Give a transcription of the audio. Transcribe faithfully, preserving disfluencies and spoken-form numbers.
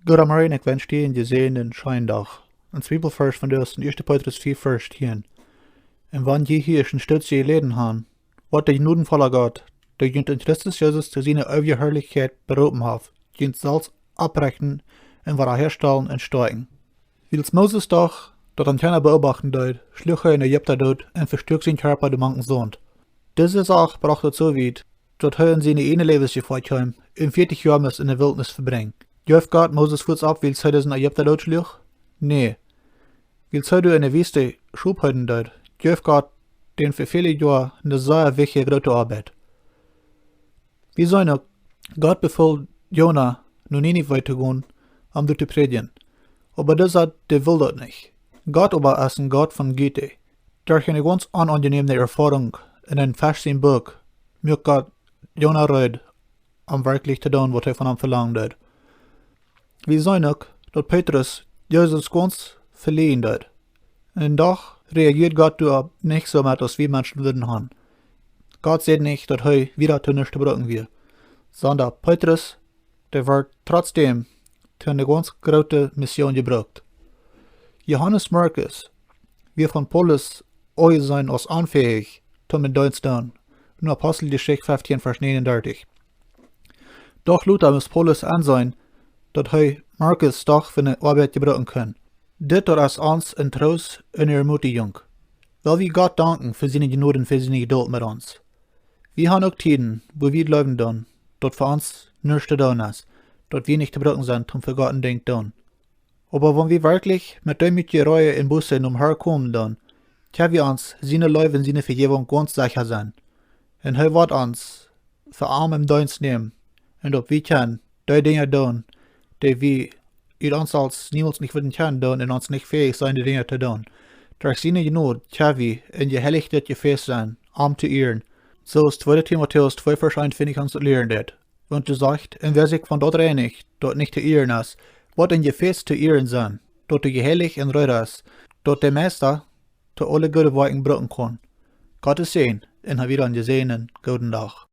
Goodemorjen, ekj wensch die een jesäajenden scheenen Dach. Ons Bibelvarsch vondoag es en ieeschte Petrus vea Varsch tieen. Un wan jie hia een Stoot jeläden haben, woat de jnodenvolla Gott, dee junt en Christus Jesus to siene eewje Harlichkjeit beroopen haft, junt selfst oprechten un wada häastalen un stoakjen. Wiels Moses doch, daut am kjeena beoobachten deed, schluach hee eenen Ägipta doot un vestuak sienen Kjarpa doamank dän Saunt. Dise Sach brocht daut soo wiet, daut hee en siene ieejne Läwensjefoa kjeem un vieetich Joa must enne Wiltnis vebrinjen. Jeef Gott Moses fuaz opp, wiels hee disen Ägipta dootschluach? Nä. Wiels hee doa enne Wiest Schop heeden deed, jeef Gott dän fa väle Joa eene sea wichtje groote Oabeit. Wie seenen uk, Gott befool Jona no Ninive to gonen, om doa to prädjen. Oba dee säd, dee wull daut nich. Gott oba es een Gott von Güte. Derch eene gaunz onaunjenäme Erfoarunk en een Fesch sien Buak, muak Gott Jona reed, om werkjlich to doonen, waut hee von am velangen deed. Wie seenen uk, daut Petrus Jesus gaunz veleajen deed. Un doch reagead Gott doa nich soo met aus wie Menschen wudden haben. Gott säd nich, daut hee wada to nuscht to brucken wia, sonda Petrus, dee wort trotzdäm to eene gaunz groote Mission jebrukt. Johanes Markus wia von Paulus aunjeseenen aus onfäich, toom dän Deenst doonen, en Aposteljeschicht feftieen, Varsch näajen un dartich. Doch lota must Paulus enseenen, daut hee Markus doch fa eene Oabeit jebrucken kunn. Dit es ons een Troost un eene Ermutijunk. Well wie Gott danken fa siene Jnod un fa siene Jeduld met ons. Wie haben uk Tieden, wua wie jleewen doonen, daut fa ons nuscht to doonen es, daut wie nich to brucken sent, om fa Gott een Dinkj to doonen. Oba wan wie werkjlich met deemootje Ree un Buss nom Herrn komen doonen, kjenn wie ons siene Leew un siene Vejäwunk gaunz secha sennen. Un hee woat ons fa am em Deenst nämen, un daut wie kjennen dee Dinja doonen, dee wie ut ons selfst niemols nich wudden kjennen doonen un ons nich fäich sent, dee Dinja to doonen. Derch siene Jnod kjenn wie een jeheilichtet Jefäs sennen, am to ieren. Soo aus tweede Timotäus twee Varsch eenuntwintich ons lieren deit. Un doa sajcht: Un wäa sikj von daut reinicht, daut nich to ieren es, woat een Jefäs to ieren sennen, daut doa jeheilicht un reed es, daut de Meista to aule goode Woakjen brucken kaun. Gottes Säajen un hab wada een jesäajenden gooden Dach.